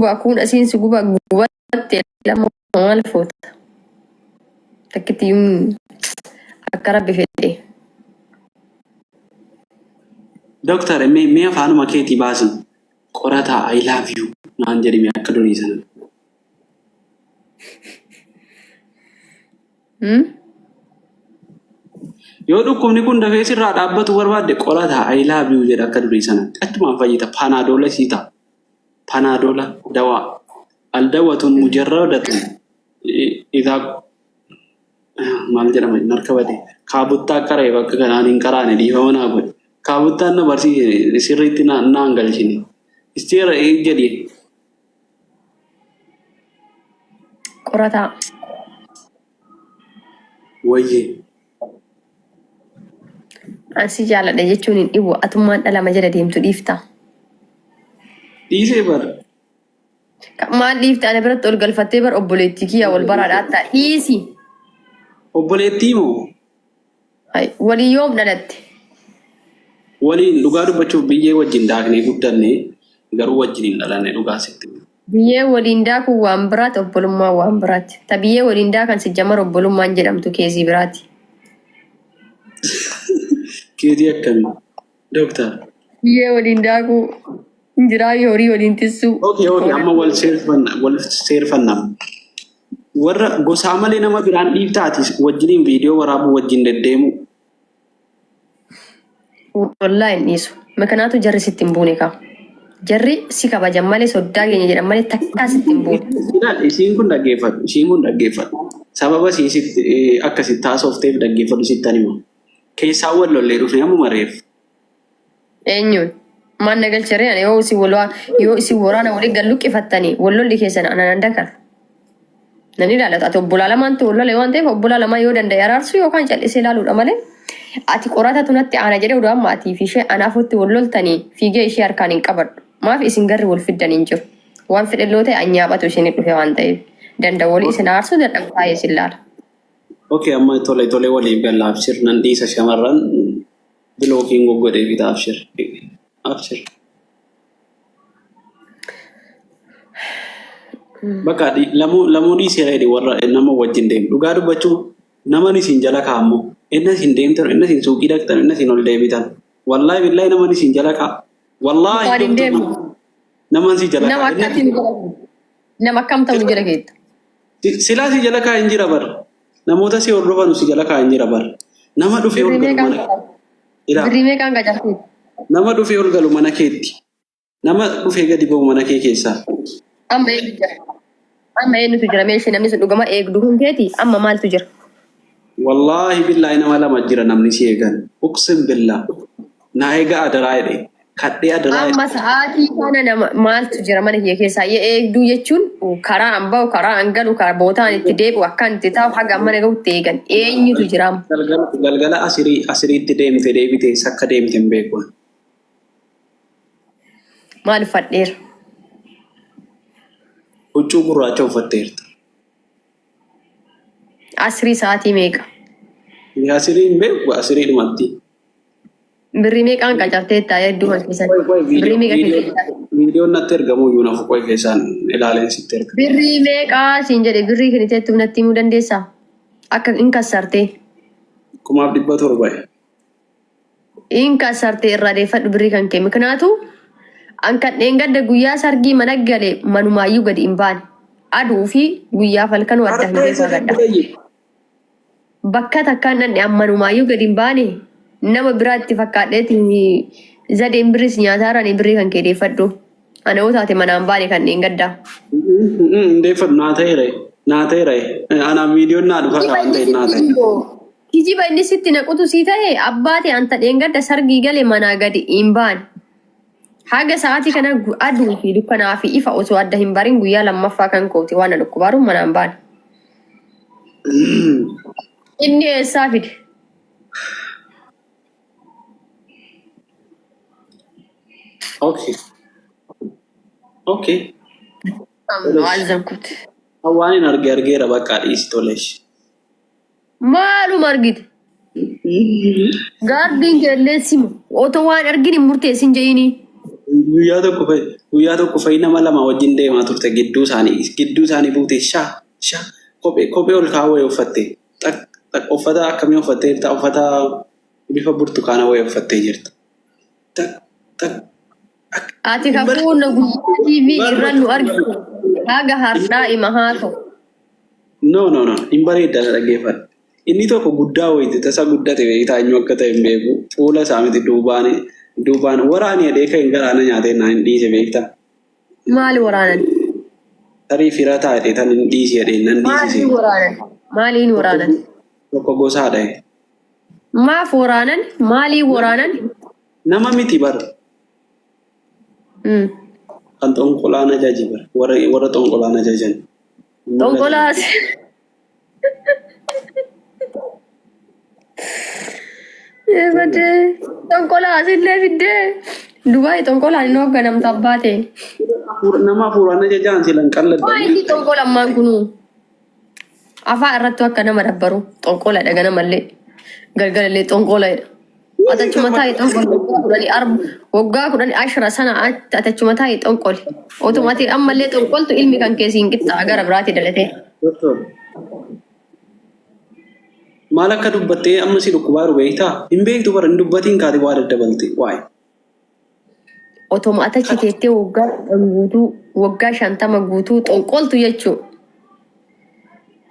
gubaa kuun asiin si gubaa gubatte lama maal fuuta? Takkitti iyyuu akka rabbi fedhe. Doktar mee mee afaanuma keetii baasi qorataa I love you naan jedhi mee akka durii sana. Hmm? Yoo dhukkubni kun dafee sirraa dhaabbatu barbaadde qorataa I love you jedha akka durii sanatti. Achumaan fayyita panaadola sii ta'a. Panaadola dawaa. Aldawatun mujarradatun idaa maal jedhama inni harka bade. Kaabuttaa qaree bakka kanaan hin qaraane dhiifama naa godhe. Kaabuttaan na barsiise sirriitti naan galchine. Isteera jedhi. Qorataa. Wayyee. An si jaaladha jechuun hin dhibu. Atummaan dhalama jala deemtu dhiifta. Dhiisee bar. Maal dhiifta ana biratti ol galfattee bar obboleettii kiyya wal baraa dhaattaa dhiisi. Obboleettii moo? Hay, Walii yoom dhalatte? Waliin dhugaa dubbachuuf biyyee wajjin daaknee guddanne garuu wajjin hin dhalanne dhugaa sitti. Biyyee waliin daakuun waan biraati obbolummaan waan biraati. Ta biyyee waliin daakan sijjamar obbolummaan jedhamtu keezii biraati. Keetii akkamii? Dooktar. Biyyee waliin daakuu hin jiraayi horii waliin tissuu. Okay, okay, amma wal seerfanna, wal seerfanna. Warra gosaa malee nama biraan dhiiftaati wajjiniin viidiyoo waraabuu wajjin deddeemuu. Wallaahi hin dhiisu. Makanaatu jarri sitti hin buune kaa. Jarri si kabajan malee soddaa keenya jedhan malee takkaa sitti hin buune. Ilaal isiin kun dhaggeeffadhu, isiin kun dhaggeeffadhu. Sababa isiin sitti akka sitti haasofteef dhaggeeffadhu sittan hima. Keessaa wal lollee dhufne ammuma reef. Eenyuun? Maal na galche ree ani yoo isin wal yoo isin waraana walii gad luqqifattanii wal lolli keessan ana nan dakara. Nan ilaalatu ati obbolaa lamaantu wal lole waan ta'eef obbolaa lamaan yoo danda'e araarsuu yookaan callisee ilaaluudha malee ati qoratatu natti aana jedhee oduu amma atii fi ishee anaafutti wal loltanii fiigee ishee harkaan hin qabadhu. Maaf isin garri wal fiddan hin jiru. Waan fedhe loo ta'e anyaabatu isin dhufe waan ta'eef. Danda'u walii isin aarsuu dadhabu taa'ee isin laala. Okay amma tole tole waliif galla abshir nan dhiisa shamarran bilookiin goggodhee fita abshir abshir. Bakka lamuu lamuu dhiiseera jedhe warra nama wajjin deemu dhugaa dubbachuu naman isin jala kaa'ammoo inna isin deemtan inna isin suuqii dhaqxan inna isin ol deebitan wallaahi billaahi naman isin jala kaa'a wallaahi Waan hin doktor deemne. naman si jala Nama kaa'a inna akkamiin jala nama akkam ta'u jala keetta. Silaa si jala kaa'een jira bar. Namoota si hordofanu si jala kaa'een jira bar. Nama dhufee ol Birrii galu meeqaan mana qacarteetta? ilaa. Birrii meeqaan qacarteetta? Nama dhufee ol galu mana keetti. Nama dhufee gadi ba'u mana kee keessaa. Amma eenyu jira? Amma eenyutu jira? Meeshii namni sun dhugama eegdu kun keeti amma maaltu jira? Wallaahi billaahi nama lama jira namni si eegan. Uqsim billah. Na eega adaraa jedhe. Kadhee adaraa Amma sa'aatii kana nama maaltu jira mana kiyya keessaa ya eegduu jechuun karaa an ba'u karaa an galu karaa bootaan itti deebi'u akkaan itti taa'u haga amma na gahutti eegan eenyutu jira amma? Galgala galgala asirii asiriitti deemte deebite eessa akka deemte hin beeku. Maal uffadheera? Huccuu gurraacha uffatteerta. Asrii sa'aatii meeqa? Asirii hin beeku asiriidhumatti. Birrii meeqaan qacarteetta hedduu kan keessatti? Qoy qoy Birrii viidiyoo meeqa viidiyoo keessatti? viidiyoon natti ergamu iyyuu nafu qoy keessaan ilaaleen sitti erga. Birrii meeqaa siin jedhe birrii kenniteettu natti himuu dandeessaa? Akka hin kassartee. 1700. Hin kassartee irraa deeffadhu birrii kan kee. Miknaatu an kan dheengadda guyyaa sargii mana gale manumaayyuu gadi hin baane. Aduu fi guyyaa falkanuu adda hin Har'a beeku eessa agadha. deemte? Bakka takkaan dhandhe ammanumaayyuu gadi hin baane nama biraa itti fakkaadheeti zadeen birris nyaataa irraan birrii kan kee deeffadhu. Ana yoo taate manaan baane kan dheengaddaa. Hin deeffadhu naa ta'eera naa ta'eera anaan viidiyoon naa dhufaa Kijiba waan inni ta'eef naa sitti ta'e. himu kijiba inni sitti naqutu sii ta'e abbaa ta'e anta dheengadda sargii gale manaa gadi hin baane. Haga sa'aatii kana aduu fi dukkanaa fi ifa osoo adda hin barin guyyaa lammaffaa kan kooti waan na dhukkubaaruun manaan baane. Inni eessaa fide? Okay. Okay. Waazankuti. Waan hin arge argeera bakka dhiisi tolesh. Maaluma argite? Gaardiin keellee sima. Otoo waan argin hin murteessin jedhini. Guyyaa tokko fa'i guyyaa tokko fa'i nama lama wajjin deemaa turte, gidduu isaanii buute, sha sha kophee ol kaa'aa wayii uffatte, xaq xaq. Uffata akkamii uffattee jirta? Uffata bifa burtukaana wayii uffattee jirta. Xaq xaq. Ati kafuun guyyaa TV irra nu argitu haga har'aa ima haasa'u. No, no, no, hin bareedda, na dhaggeeffadhu. Inni tokko guddaa wayiiti, tasa guddate beektaa, eenyu akka ta'e hin beeku. Fuula isaa miti, duubaan duubaan waraani jedhee kan garaana nyaatee naan hin dhiise beektaa. Maali waraanan? Tarii fira taa'e tan hin dhiisi jedhee nan dhiisise. Maaliin waraanan? Maaliin waraanan? Tokko gosaadha. Maaf waraanan? Maaliin waraanan? Nama miti bara. Kan xonqolaan ajaje bara. Warra xonqolaan ajajan. Xonqolaas. Badee xonqolaas illee fiddee Dubaay xonqolaan hin hoogganamtu abbaa ta'e. Nama hafuuraan ajajaan silan Waa qalladda. Inni xonqolammaan kunuu afaan irratti akka nama dabbaru xonqoladha, ganamallee galgalallee xonqoladha. Atachuma taa'e xonqole waggaa 10 arba waggaa 10 ashira sana atachuma taa'e xonqole. Otuma ati ammallee xonqoltu ilmi kan keessi hin qixxaa gara biraatti dalatee. Doktor. Maal akka dubbattee amma si dhukkubaa jiru beektaa? Hin beektu bara, hin dubbatiin kaati waa daddabalte. Waa'ee. Otoma atachi teettee waggaa 10 guutuu, waggaa 50 guutuu xonqoltu jechuudha.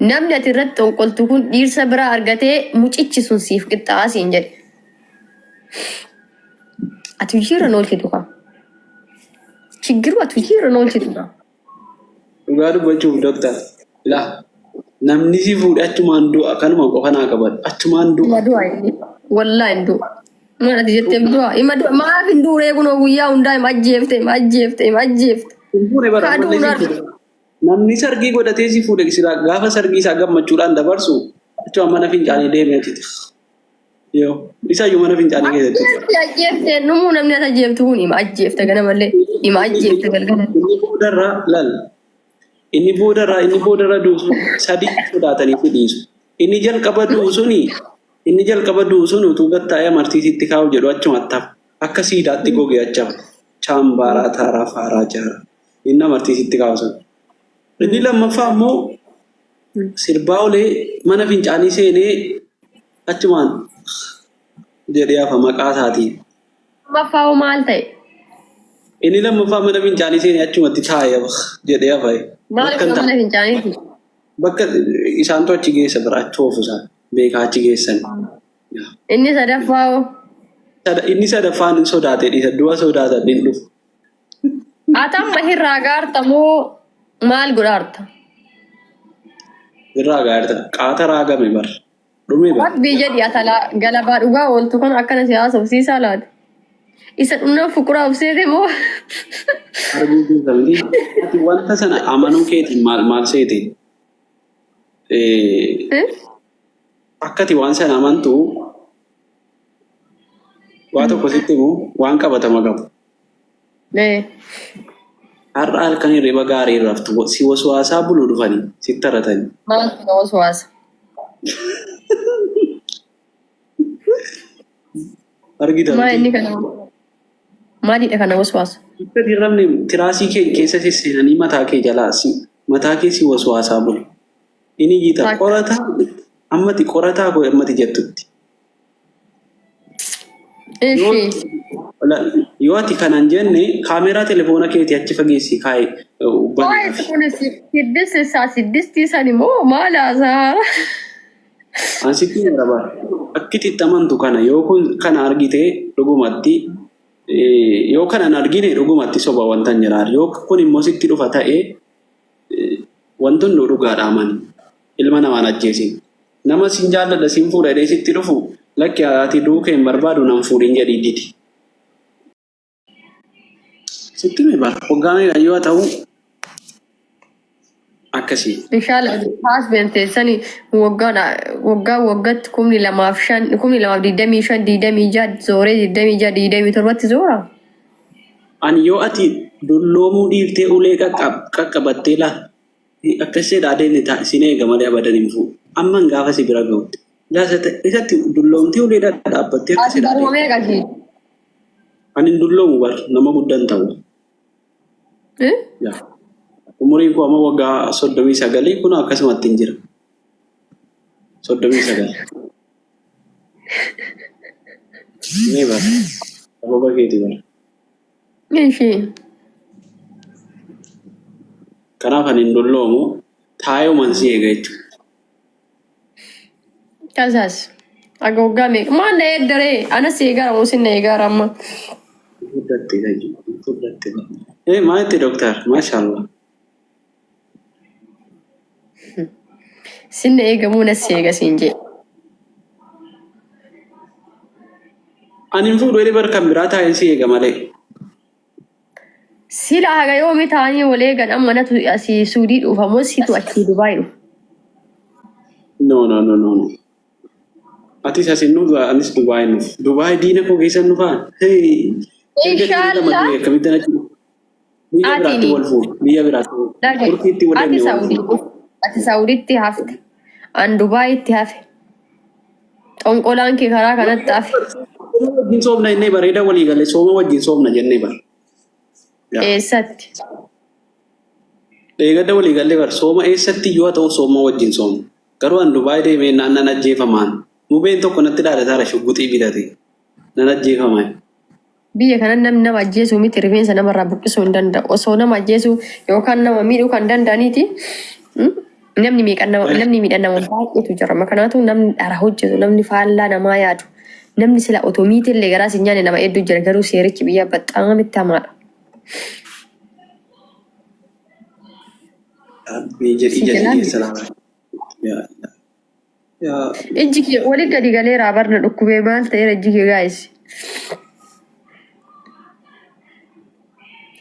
Namni ati irratti xonqoltu kun dhiirsa biraa argatee mucichi sun siif qixxaa'a siin jedhe. Ati hojiirra hin oolchitu kaa. Chiggiru ati hojiirra hin oolchitu kaa. Dhugaa dubbachuuf, doktar. Ilaa, namni si fuudhe achumaan du'a, kanuma qofa naa qabadhu. Achumaan du'a. Ima du'a inni. Wallaahi hin du'a. Maal ati jettee du'a? Ima du'a. Maaf hin duuree kunoo guyyaa hundaa ima ajjeefte, ima ajjeefte, ima ajjeefte. Hin fuune bara. Kaa du'uun ammallee si argu. fuudhe. Namni sargii godhatee si fuudhe silaa gaafa sargii isaa gammachuudhaan dabarsu achumaan mana fincaanii deemee achitti. Yoo isayyuu mana fincaanii keessatti. Ajjeefte, ajjeefte, numuu namni ati ajjeeftu kun ima ajjeefte ganamallee, ima ajjeefte galgala. Inni boodarraa lal. Inni boodarra du'u sadii sodaatanii si dhiisu. Inni jalqaba du'u sun utuu gattaa'ee amartiisitti kaa'u jedhu achumatti hafa. Akka siidaatti goge achi hafa. Chaambaaraa taaraa faaraa jaara. Inni amartiisitti kaa'u sun. Inni lammaffaa immoo sirbaa olee mana fincaanii seenee achumaan jedhee hafa maqaa isaatiin. Lammaffaa hoo maal ta'e? Inni lammaffaa mana fincaanii seenee achumatti taa'ee jedhee hafa. Maal Bakka hin mana taane. fincaaniiti? Bakka isaantu achi geessa bira, achi oofu isaan beekaa achi geessan. Inni sadaffaa hoo? Inni sadaffaan hin sodaatee dhiisa, du'a sodaatan hin dhufu. Ati amma hirraa gaarta moo maal godhaarta? Irraa gaarta qaata raagame bar dhume bar. Rabbii jedhi, atala galabaa dhugaa ooltu kan akkana si haasofsiisaa laata? Isa dhumnaan fuquraa of seete moo? Arguu keessa miti. Ati wanta sana amanuu keetiin maal maal seete? Akka ati waan sana amantu waa tokko sitti himu, waan qabatama qabu. Har'a halkan hirriba gaarii raftu, si waswaasaa buluu dhufanii sitti haratanii. Maaltu na waswaasa? Argita Maa miti? Inni kana maalidha kana waswaasu? Akka hin rafne tiraasii kee keessa sisseenanii mataa kee jalaa si mataa kee si waswaasaa bulu. Inni iyyita. Takka. Qorataa ammati qorataa koo ammati jettutti. Ishi. Yoo ati kanan jenne kaameraa telefoona keetii achi fageessi kaa'i. Waa'ee kun siddist isaa siddistii san immoo maal haasaa? An sitti himera bara. Akki itti amantu kana, yoo kun kana argite dhugumatti, yoo kana hin argine dhugumatti soba wanta hin jiraatu. Yoo kun immoo sitti dhufa ta'e, wanti hunduu dhugaadha, amani. Ilma namaan ajjeesin. Nama sin jaalladha, sin fuudha jedhee sitti dhufu, lakki, ati du'uu kee hin barbaadu, nan fuudhin jedhii didi. Sitti hime bara. Waggaa meeqa yoo ta'u akkasii. Inshallah husband teessani waggaa waggaa waggaatti 2005, 2025, 26 zooree, 26, 27tti zoora. Ani yoo ati dulloomuu dhiiftee ulee qaqqabattee laa akkas jedhaa deemte sin eega malee abadan hin fuudhu. Amman gaafa si bira gahutti. Laa isatti dulloomtee ulee dhaabbattee akkas Ati jedhaa baruma deemte. meeqa ishee? Ani hin dulloomu bar nama guddaa hin ta'u. Eh? Yaa. Umuriin koo amma waggaa 39 kun akkasumatti hin jira. 39. Mee bar. Sababa keeti bar. Ishii. Kanaaf ani hin dulloomu taayuman si eega jechuudha. Kazaas. Aga waggaa meeqa? Maal na eeddaree? Anas eegaara moo sin na eegaara amma? Furdatte jechuudha. Furdatte. Eh maal itti doktar? Maashaallah. Sin na eegamuu nas eega siin jee. Ani hin fuudhu jedhee bar kan biraa taa'een si eega malee. Sila haga yoomi ta'anii wal eegan amma natu asii Suudii dhufa moo situ achii Dubaay dhufa? No no no no no. Atis asin nuuf anis Dubaay nuuf. Dubaay diina koo keessan nufaa. Hey. Erga dhiirri lama Inshallah. du'e akkamittan achi dhufa? Biyya biraatti Atini wal fuudhu. Biyya biraatti wal dhaga'i. Turkiitti wal Ati deemne wal Saawudii fuudhu. ati Saawuditti hafte. An Dubaayitti hafe. Xonqolaan kee karaa kanatti hafe. Sooma wajjin soomna jennee bareeda walii galle sooma wajjin soomna jennee bar. Yaa. Eessatti? Dheegadda walii galle bar sooma eessatti iyyuu haa ta'u sooma wajjin soomna. Garuu an Dubaay deemee naan nan ajjeefamaan. Mubeen tokko natti dhaadataara shugguxii bitate. Nan ajjeefamaan. Biyya kana namni nama ajjeesuu miti rifeensa namarraa buqqisuu hin danda'u. Osoo nama ajjeesuu yookaan nama miidhuu kan danda'aniiti. Namni miidhan nama namni miidhan nama baay'eetu jira. Kanaafuu namni dhara hojjetu, namni faallaa namaa yaadu, namni sila otoo miitellee garaa sin nyaanne nama hedduu jira. Garuu seerichi biyyaa baxxaam itti hamaadha. Rabbii jedhi Si ija si jalaa keessa laala. Yaa yaa Ijji kee wali gadi galeera barna dhukkubee maal ta'eera ijji kee gaayis.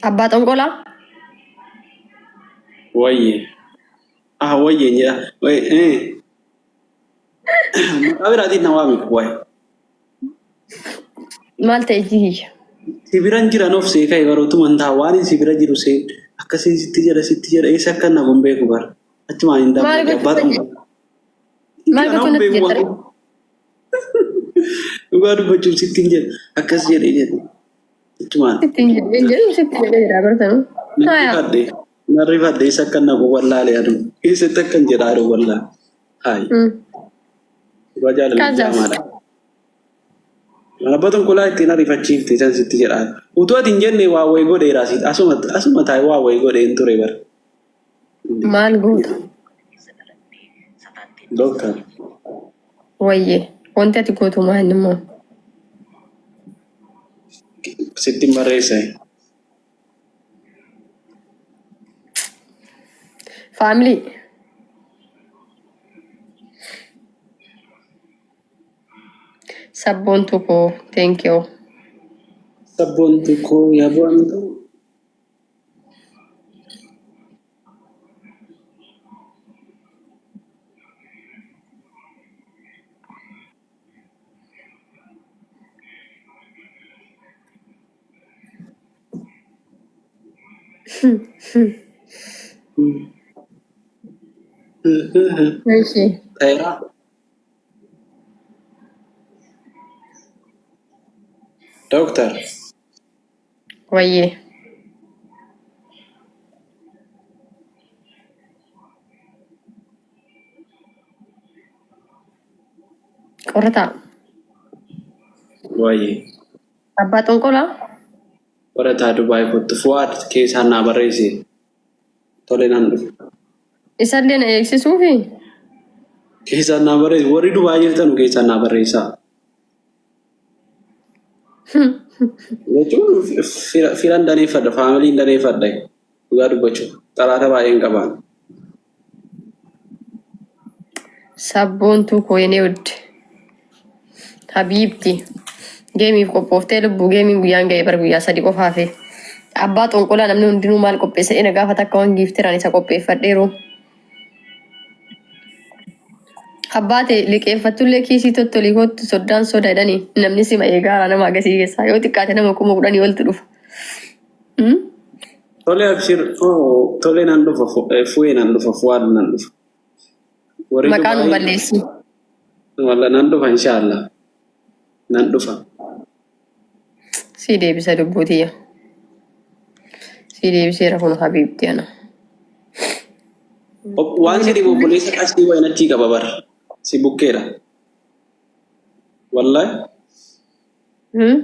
Abbaa xonqolaa. Wayye. Ah wayye jedha. Wayye. Eh. Maqaa biraatiin na waami wayi. Maal ta'e ijji kiyya? Si biran jiran of see ka'e barootuma hin ta'a waan si bira jiru see akkasiin sitti jedha sitti jedha eessa akka na kun beeku bara. Achumaan hin Maal dabbate abbaa gochuu xonqolaa. maal Anaa gochuu hin natti beeku jettare? waan dhugaa dubbachuuf sitti hin jedhu akkas jedhee jedhu. Achumaan Sitti hin jedhee hin jedhu sitti jedhee jira bartanu. nan Haya. rifadhe nan rifadhe eessa akka naqu wallaale aduu eessatti akkan jedha aduu wallaale. Hayi dhugaa jaalala Kazaas. jaamaadha. Abbaa xonqolaa ittiin ariifachiifte isan sitti jedha. Utuu ati hin jenne waa wayii godheera asitti asuma asuma taa'e waa wayii godhee hin ture bara. Maal goota? Doktar. Wayye. Wanti ati gootu maal immoo? Sitti hin barreessa. Family. Sabboontuu koo thank you. Sabboontu koo yaa boontu. Eshi. Ta'eera. Doktar. Wayyee. Qorataa. Wayyee. Abbaa xonqolaa. Qorataa Dubaay kottu. Fuwaad keessaan naa barreessi. Tole nan dhufa. Isallee na eegsisuufi. Keessaan naa barreessi. Warri Dubaay jirtanu keessaan naa barreessaa. Jechuun firan daneeffadha, faamiliin daneeffadha. Dhugaa dubbachuuf xalaata baay'een qabaan. Sabboontuu koo yenee wudd. Habiibti. Geemiif qophooftee lubbuu geemiin guyyaan ga'e bara guyyaa 3 qofa hafe. Abbaa xonqolaa namni hundinuu maal qopheessa jedhee na gaafata akka waan giiftiraan isa qopheeffadheeru. Abbaa ta'e liqeeffattullee kiisii tottolii kottu soddaan soda jedhanii namni sima eegaara nama agasii keessaa yoo xiqqaate nama 10,000 oltu dhufa. Tole abshir oh, tole nan dhufa fu'ee nan dhufa fu'aad nan dhufa. Warri Maqaa nu Dubaay balleessi. walla nan dhufa inshaallah nan dhufa. Sii deebisa lubbuu tiyya. Sii deebiseera kun habiibti ana. Waan si dhibu obboleessa qastii wayin achii qaba bar. Si bukkeedha. Wallahi. Hmm?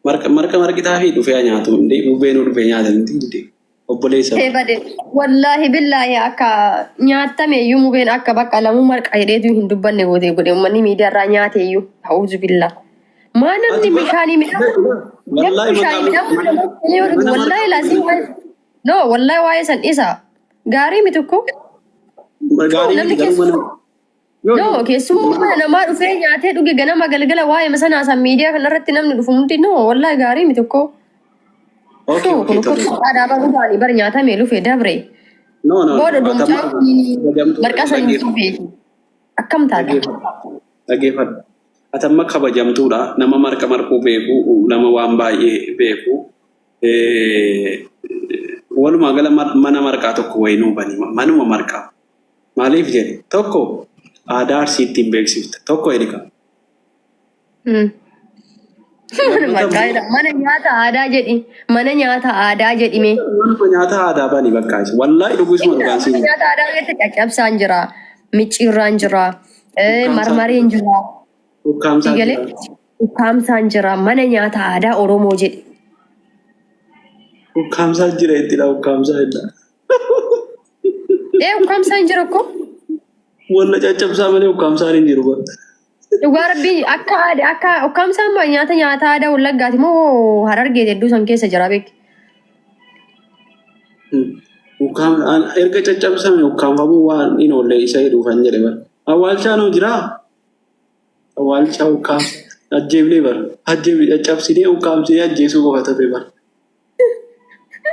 Marqa marqa marqitaa fi dhufee haa nyaatu. Indee bubbeenuu dhufee nyaata miti indee. Obboleessa Ee bade wallaahi billaahi akka nyaatame iyyuu mubeen akka bakka lamuu marqa jedheetu hin dubbanne gootee godhe uummanni miidiyaa irraa nyaate iyyuu a'uuzu billaa. Maa namni Ati bara bishaanii midhaan namni wallaahi maqaa bishaanii midhaan mana nama yoo dhugu mana wallaahi marqaa laasii waa'ee no wallaahi waa'ee san dhiisa gaarii miti ko gaarii namni miti garuu keessa mana yoo no keessummaa mana namaa dhufee nyaatee dhuge ganama galgala waa'ee sanaa san miidiyaa kanarratti namni dhufu hundi no wallaahi gaarii miti ko. Okay Kun okay kun tole. aadaa baruu ta'anii bar nyaatamee lufe dabre. No no no Booda atamma mucaan kabajamtuu marqaa san hin dhaggeeffadhu dhufeeti. Akkam taata? dhaggeeffadhu dhaggeeffadhu. Atamma kabajamtuudha nama marqa marquu beeku nama waan baay'ee beeku. Walumaa gala mana marqaa tokko wayinuu bani manuma marqaa. Maaliif jedhe tokko aadaa Arsii ittiin beeksifta tokko erga. Mana Lammata marqaa immoo jedha. Mana nyaata aadaa jedhi. Mana nyaata aadaa jedhi mee. manuma nyaata aadaa bani bakka isa. Wallaahi dhugisuma dhugaan Mana siin jedha. nyaata aadaa jette caccabsaan jira. Micciirraan jira. Ukkaamsaan Marmareen jira. ukkaamsaan Sigalee jira. ukkaamsaan jira. Mana nyaata aadaa Oromoo jedhi. Ukkaamsaan jira ittidha ukkaamsaa jedha. Ee ukkaamsaan jira ko. Walla caccabsaa malee ukkaamsaan hin jiru bara. Dhugaa rabbii akka aadaa akka ukkaamsaan maa nyaata nyaata aadaa Wallaggaati moo Harargeeti hedduu san keessa jira beeki. Ukkaam erga caccabsame ukkaamfamuu waan hin oolle isa jedhuufan jedhe bara. Awwaalchaan hoo jiraa? Awwaalchaa ukkaamsa ajjeefnee bara. Ajjeefne caccabsinee ukkaamsinee ajjeesuu qofa tafe bara.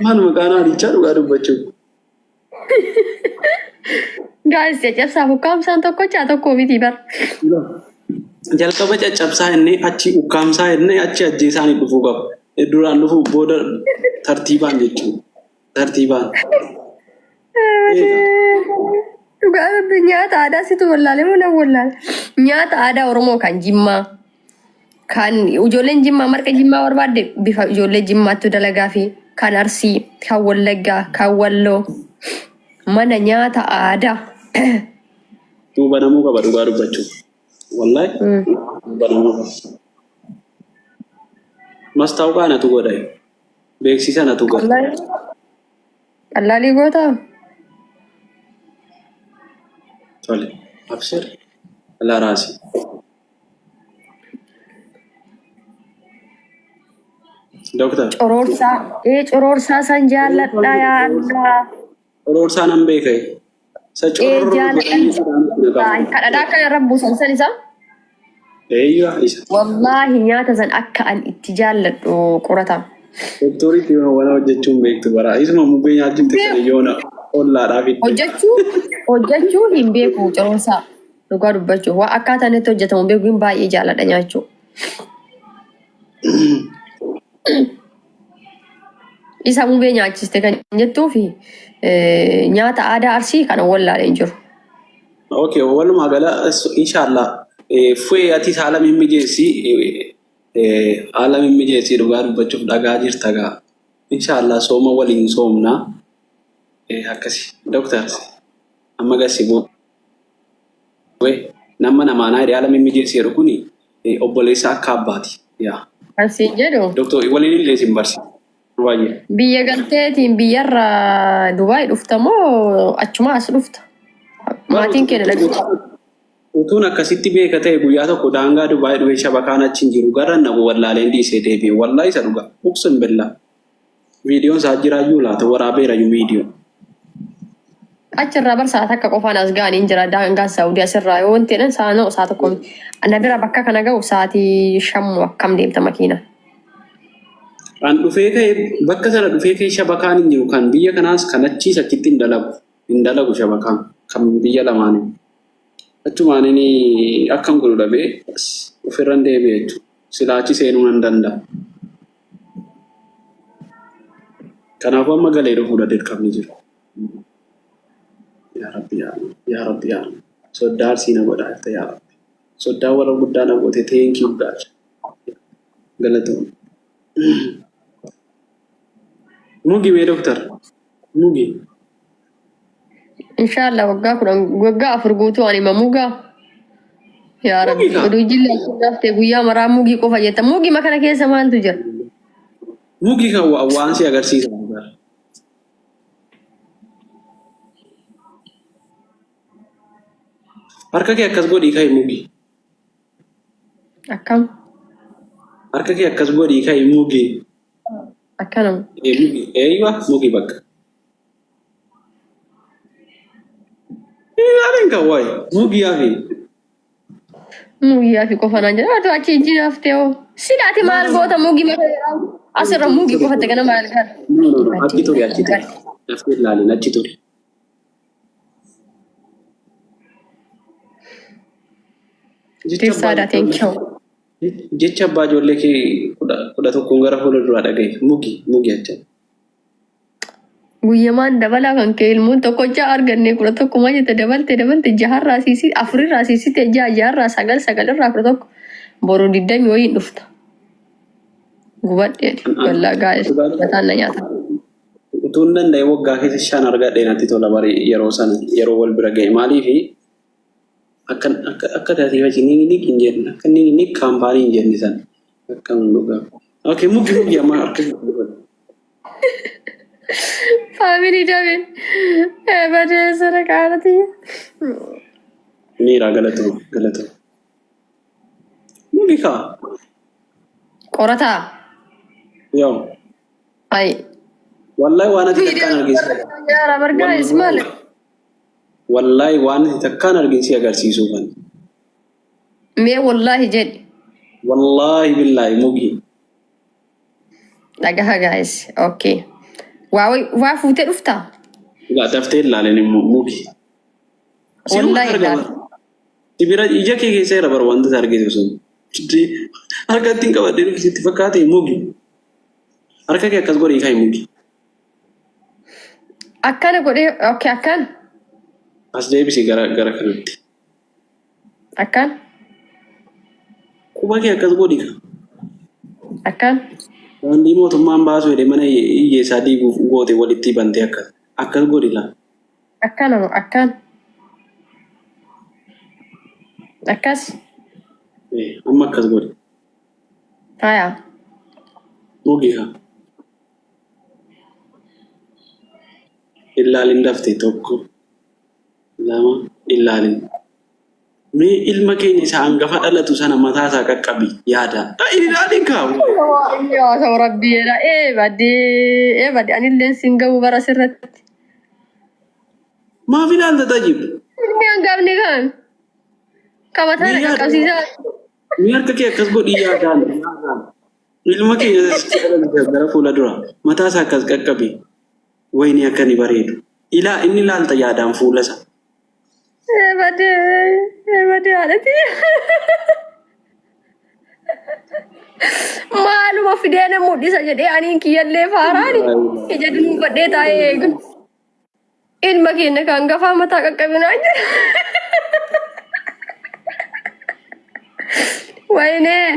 Maal maqaan haadhichaa dhugaa dubbachuuf. Gaayis caccabsaaf ukkaamsaan tokkochaa tokko miti bar. Jalqaba caccabsaa jennee achi ukkaamsaa jennee achi ajjeesaan dhufuu qaba. Duraan dhufuu booda tartiibaan jechuudha. Tartiibaan. Eega. Dhugaa rabbi nyaata aadaa situ wallaale moo nan wallaale. Nyaata aadaa Oromoo kan Jimmaa kan ijoolleen Jimmaa marqa Jimmaa barbaadde bifa ijoollee Jimmaattu dalagaa fi kan Arsii, kan Wallaggaa, kan Walloo mana nyaata aadaa. Nuu banamuu qaba dhugaa dubbachuuf. Wallahi nuu banamuu qaba. Mastaawqaa natu godha. Beeksisa natu godha. Qallaalii gootaa? Tole. Abshir. Alaa raasii. Doktar. Coroorsaa. Ee coroorsaa san jaalladha yaa Allah. Coroorsaa nan beeka. Isa Ee cororoo jaalladha. godhanii sadaanitti naqamu. Kadhadhaa akka irra buusan san isa. Eeyyaa isa. Wallaahi nyaata san akka an itti jaalladhu qorata. Doktoriitti yoona waan hojjechuun beektu bara. Isuma mubbee nyaachifte sana yoona ollaadhaa fidde. Hojjechuu hojjechuu hin beeku coroorsaa. Dhugaa dubbachuuf waan akkaataan itti hojjetamu beeku hin baay'ee jaalladha nyaachuu. Isa mubee nyaachiste kan jettuu fi nyaata aadaa arsii kana wallaalee hin jiru. Okay, walumaa gala inshallah fu'ee atis haala mimmijeessi haala mimmijeessi dhugaa dubbachuuf dhagaa jirta gaa. Inshallah sooma waliin soomna. Akkasi doktar amma gasi bu'e nama namaanaa jedhe haala mimmijeessi jedhu kuni obboleessa akka abbaati. Yaa. Kan siin jedhu Doktor waliin illee isin barsiisa. Baay'ee. biyya galteetiin biyyarra Dubaay dhufta moo achuma as dhufta? Maatiin kee dalagaa. Utuun akkasitti beeka ta'e guyyaa tokko daangaa Dubaay dhufee shabakaan achi hin jiru gara nabu wallaaleen dhiisee deebi'e. Wallaahi isa dhugaa. Uqsim billaa. Viidiyoon isaa jiraayyuu laata waraabeerayyuu viidiyoo. Achirraa bar sa'a takka qofaan as ga'anii hin jira daangaan Saawudii asirraa yoo wanti jedhan sa'a noo sa'a tokko miti. Na bira bakka kana ga'u sa'aatii shammu akkam deemta makiina. An dhufee ka'e bakka sana dhufee ka'e shabakaan hin jiru kan biyya kanaas kan achiis achitti hin dalagu. Hin dalagu shabakaan kan biyya lamaanii. Achumaan inni akkan godhu dhabee ofirran deebi'e jechuudha. Silaa achi seenuu nan danda'a. Kanaafuu amma galee dhufuudha dirqamni jiru. Yaa Rabbi yaa Allah. Yaa Rabbi yaa Allah. Soddaa arsii na godhaa jirta yaa Rabbi. Soddaa warra guddaa na goote thank you God. Galatoom. Mugi mee doktar. Mugi. Inshaallah waggaa 10 waggaa 4 guutuu ani ma mugaa. Yaa Mugi Rabbi kaa. oduu jilli achi naftee guyyaa maraa mugii qofa jetta. Mugii makana keessa maaltu jira? Mugi kan waan si agarsiisa. Harka kee akkas godhii ka'i mugi. Akkam? Harka kee akkas godhii ka'i mugi. Akkanuma. Ee mugi. Eeywa mugi bakka. Ilaalin kan waa'ee mugi yaafi. Mugii hafi qofa naan jedha. Atu achi ijji naftee hoo. Silaati maal goota mugii mata asirra mugii qofatte kana maal gara. No no no achi turi achi turi. Daftee ilaalin achi turi. Jecha abbaa Tirsaadha thank you. Jecha abbaa ijoollee kee 11n gara fuula duraa dhaga'i. Mugi mugi achi. Guyyamaan dabalaa kan kee ilmoon tokko ja'a arganne 11 maa jette dabalte dabalte jaharraa siisii afurirraa siisite ja'a jaharraa sagal sagalirraa 11 boru digdami wayiin dhufta. Gubadhee wallaa gaa'es mataan na nyaata. Utuun danda'e waggaa keessa shan argadhe natti tola bari yeroo sana yeroo wal bira ga'e maaliifi akka akka akka taasifachi ni ni hin jenne akka ni ni kaampaanii hin jenne sana akka dhugaa. Okay mugi mugi amma harka Faamilii dabe. Badee sana qaalatii. Miira galatoo galatoo. Mugi kaa. Qorataa. Yoo. Ay. Wallahi waan ati takkaan argisiisu. Yaara bargaa ismaal. Wallahi waan ati takkaan argisiisu agarsiisuu kan. Mee wallaahi jedhi. Wallahi billahi mugi. Dhagaha guys. Okay. Waa waa fuutee dhuftaa? Egaa daftee ilaalin immoo mugi. Siruma Wallahi arga ilaali. bara. Sibira ija kee keessa jira bara wanta argitu sun. Harka ittiin qabadhee dhufu sitti fakkaate mugi. Harka kee akkas godhii ka'i mugi. Akkana godhee okay akkan As deebisi gara gara kanatti. akkan Quba kee akkas godhi ka. akkan Daandii mootummaan baasu jedhee mana hiyyeessaa diiguuf goote walitti bantee akkas. Akkas godhi laa. Akkana moo akkan akkas Eh, Amma akkas godhi. haya Mugi ka. Ilaalin dafte tokko lama ilaalin. Mee ilma keenya isa hangafa dhalatu sana mataa isaa qaqqabi yaada. Ilaalin kaa. Yaa ta'u rabbi jedha ee badee ee badee anilleen sin ga'u bara sirratti. Maaf ilaalta tajib? Ilmi hangafni kan qabataa na Mee yaada. qaqqabsiisaa. Mee harka kee akkas godhii yaadaan. Yaadaan. Ilma keenya isa dhalatu gara fuula dura mataa isaa akkas qaqqabi. Wayni akka inni bareedu. Ilaa inni ilaalta yaadaan fuula isaa. Ee badee ee badee haadhati. Maaluma fidee na mul'isa jedhee aniin kiyyallee faaraani ija dunuunfadhee taa'ee eegu. Ilma keenya kan gafaa mataa qaqqabinaa jira. Wayinee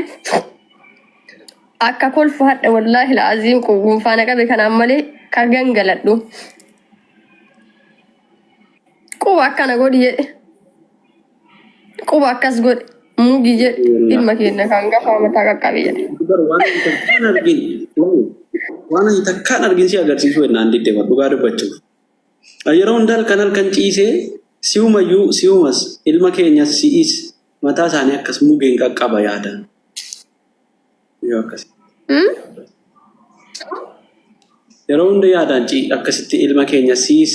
akka kolfu hadha wallaahi la'aziim gunfaana qabe kanaan malee ka gangaladhu. Quba akkana godhi jedhe. Quba akkas godhe. Mugi jedhe. Ilma keenya kan gafaa mataa qaqqabe jedhe. Bar waan ani takkaan argin waan ani takkaan argin si agarsiisuu jennaan didde bar dhugaa dubbachuuf. Yeroo hunda halkan halkan ciisee si'umayyuu si'umas ilma keenyas si'is mataa isaanii akkas mugeen qaqqaba yaadaan. Yoo akkas. Yeroo hunda yaadaan akkasitti ilma keenya siis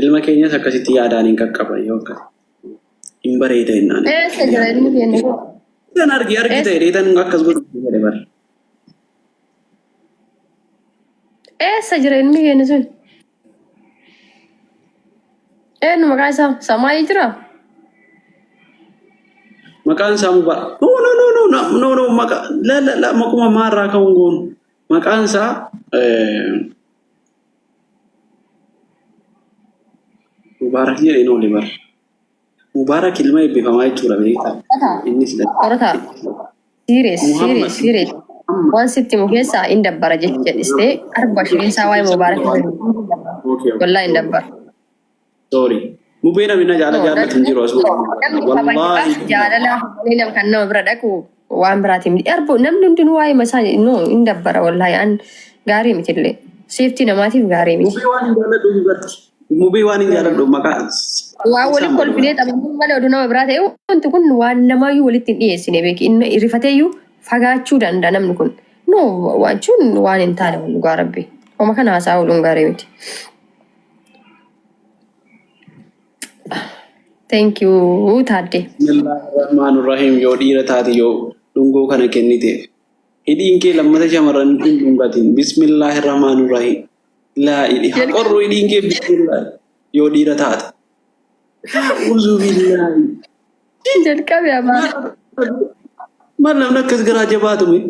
ilma keenyas akkasitti yaadaan hin qaqqaba yoo akkas. Hin bareeda jennaan. Eessa jira ilmi keenya kun? Tan argi argi ta'e dheetan akkas godhu jedhe bar. Eessa jira ilmi keenya sun? Eenyu maqaa isaa? Samaayii jira? Maqaan isaa Mubarak. No no no no no no no maqa la la la maquma maarraa ka'uun goonu. Maqaan isaa Mubaarak jedheen oole bara. Mubaarak ilma eebbifamaa jechuudha beektaa. Qorataa. Innis Qorataa. Serious Muhammad. serious serious. Waan sitti himu keessaa hin dabbara jecha jedhistee arba shiriinsaa waa'ee mubaarak Okay. wallaahi hin dabbara. Sorry. Mubee namni na jaala No, jaallatu hin jiru asuma. namni kabajaaf Wallaahi. jaalala malee nama kan nama bira dhaqu waan biraatiin miti. Arbo namni hundinuu waa'ee masaa no hin dabbara wallaahi an gaarii miti illee. Seeftii namaatiif gaarii miti. Mubee waan hin jaalladhu hin barti. Mubee waan hin jaalladhu maqaa. Waan waliin kolfinee taphannu malee oduu nama biraa ta'e wanti kun waan namaayyuu walitti hin dhiyeessine beeki. Inni rifateeyyuu fagaachuu danda'a namni kun. No waachuun waan hin taane dhugaa rabbi. Homa kana haasaa ooluun gaarii miti. Thank you Taaddee. Bismillahirrahmanirrahim yoo dhiira taate yoo dhungoo kana kenniteef. Hidhiin kee lammata shamarran hin dhungatin. Bismillahirrahmanirrahim. Laa ilaha qorru hidhiin kee bismillah yoo dhiira taate. A'uuzu billaahi. Jalqabe abbaa. Maal namni akkas garaa jabaatu mee?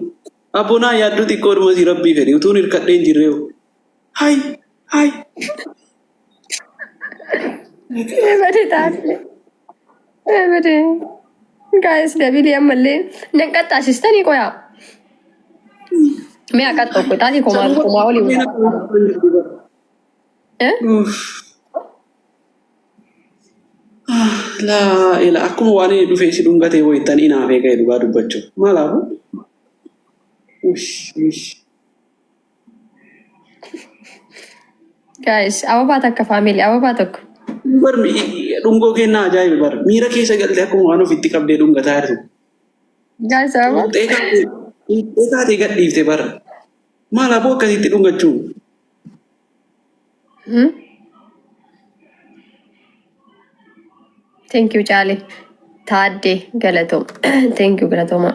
Abbonaa yaadduu xiqqoodhuma si rabbii fedhe utuun hirkadhee hin jirree. Hay hay. Ebade Taaddee. Ebade. Guys dabilii ammallee nan qaxxaasistanii qoyaa. Mee akka tokko xaatii kumaa kumaa olii. Eh? Laa ila akkuma waan inni dhufee si dhungatee wayittan inaafee ka'e dhugaa dubbachuuf. Maalaafu? Ush ush. Guys ababaa takka family ababaa tokko. Bar dhungoo kennaa ajaa'iba bar miira keessa galtee akkuma waan ofitti qabdee dhungataa jirtu. Guys ababaa. Xuuxxee kaatee gadhiifte bar. Maal aboo akkasitti dhungachuu? Hmm? Thank you Caale. Taaddee galatoom. Thank you galatooma.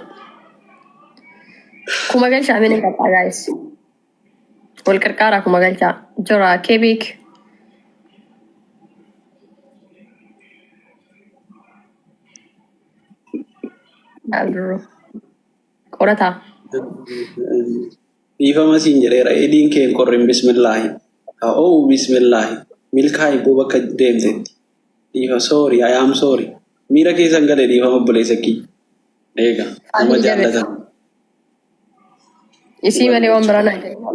Kuma galchaa mee nan qaxxaa guys. Wal qarqaaraa kuma galchaa. Jora Keebik. Abdurru. Qorataa. Dhiifama siin jedheera. Hidhiin kee hin qorrin bismillaahi. Haa bismillaahi. Milkaa'i boo bakka deemtetti. Dhiifa sorry I am sorry. Miira keessan galee dhiifama obboleessa kiyya. Eega nama jaallatan. Isii malee waan biraa naan kennu.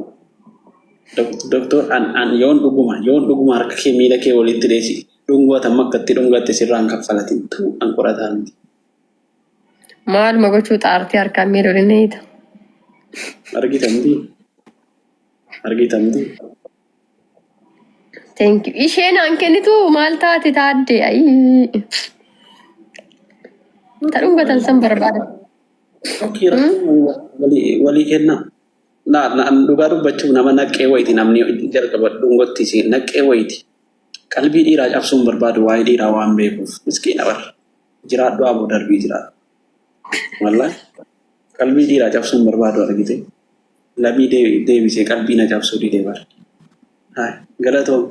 Doktor an an yoon dhuguma harka kee miila kee walitti dheesi dhungata amma akkatti dhungatte sirraan kaffalatin tu an qorataa miti. Maaluma gochuu xaartii harkaan miila waliin hiita. Argitamti? Argitamti? Thank you. Isheen aan kennitu maal taate taadde? Ayii. Ta dhungatan san barbaada. Okay, rakkoo walii walii kennaa. Na na dhugaa dubbachuuf nama naqee wayiiti namni jalqaba dhungotti si naqee wayiiti. Qalbii dhiiraa cabsuun barbaadu waa'ee dhiiraa waan beekuuf miskiina bar. Jiraadhu aboo darbii jiraadhu. Wallahi qalbii dhiiraa cabsuun barbaadu argite. Labii deebisee qalbii na cabsuu didee bar. Hai galatoom.